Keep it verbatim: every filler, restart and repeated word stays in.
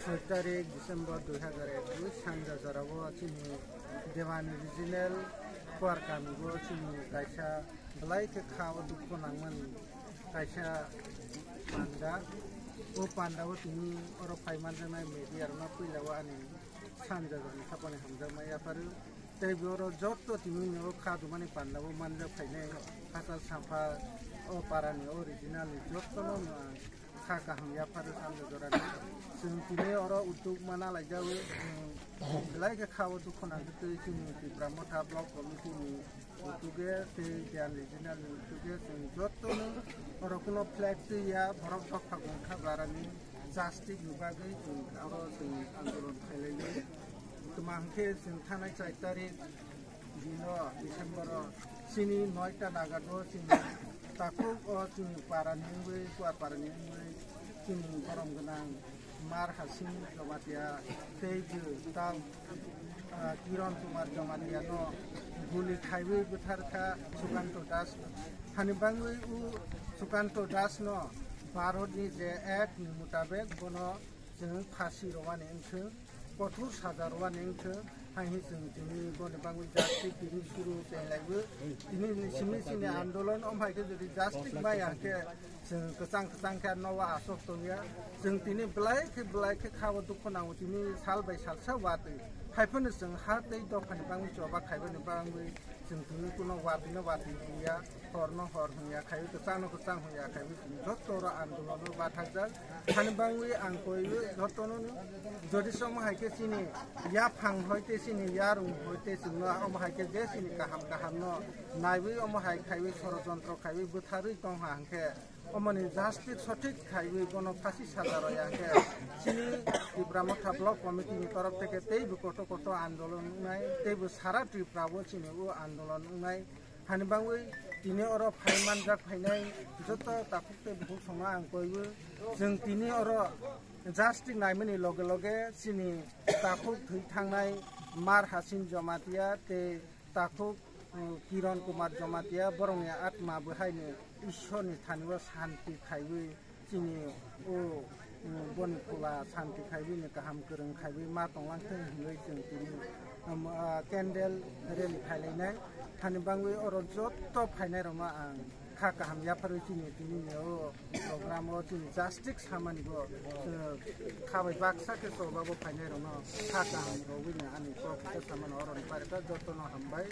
Soi tarik December dui hazar ekus, sanja jorao chini Dewani Regional Kuar kamigo chini kaisa belai khe kha o dukhu nangmani kaisa panda. O panda o tini oro phai manjaknai media rokno puila o ani sanja jorani khapani hamjakma yapharo. Tei bo oro joto tini o kha dumani panda o manjak phainai hachal sampha o parani original ni jotono kha kaham yapharo sanja jorani. Chwng tini oro utuk mana laijago, chwng belai khe kha o dukhu nangkhe tei chini Tipra Motha Block Committee ni utuge tei Dewani Regional ni utuge chwng jotono oro kuno flag twi ya, borok dopha gungkha barani justice ni bagwi chwng oro chwng andolon khailaiwi. Tma hwnkhe chwng thanai char tarik dino December o chini noita nagado chini takhuk o chini parani wngwi, Kuar parani wngwi chini borom gwnang Mar Hasing Jamatia tei bwtal, ah, Kiran Kumar Jamatia no guli khaiwi bwthar kha Sukanto Das. Hani bangwi u Sukanto Das no Bharat ni je act ni mutabek bono chwng phasi rwani wngthwng, kothor saja rwani wngthwng, hai hi chwng tini boni bangwi justice tini suru tenglaibo. Tini simi sini andolon, om hai khe jodi justice maya khe chwng kwchang kwchang khe nowa asok tongya. Chwng tini belai khe belai khe kha o dukhu nango, tini sal bai salsa watwi. Haiphano chwng ha tei dophani bangwi choba khaibani bangwi chwng tini kuno watwino watwi hwnya, horno hor hwnya, khaiwi kwchangno kwchang hwnya, khaiwi chwng joto oro andolono bathakjak. Hani bangwi ang koiwi jotono no, jodi se omo hai khe chini yaphang hoi tei chini yarung hoi tei chwngno omo hai khe je chini kaham kahamno naiwi omo hai khaiwi sorojontro khaiwi bwtharwi tongha hwnkhe, omoni justice sothik khaiwi bono phasi saja rwya hwnkhe, chini Tipra Motha Block Committee ni torof theke teibo koto koto andolon wngnai, teibo sara Tripura o chini o andolon wngnai. Hani bangwi tini oro phai manjak phainai joto takhuk tei bukhuk songno ang koiwi, chwng tini oro justice naimani loge loge chini takhuk thwi thangnai Mar Hasing Jamatia tei takhuk, uh, Kiran Kumar Jamatia, borokni atma bo haino Ishwarni thani o santi khaiwi chini o, um, boni phola santi khaiwi ni kaham kwrwng khaiwi ma tonglang thung hinwi chwng tini, um, ah, candle rally khailainai. Hani bangwi oro joto phainairokno ang kha kaham yapharwi chini tini ni o program o chini justice samani bo, uh, kha bai baksa khe choba bo phainairokno kha kaham rwwi ni ani kok khe samano oroni pare kha jotono hambai.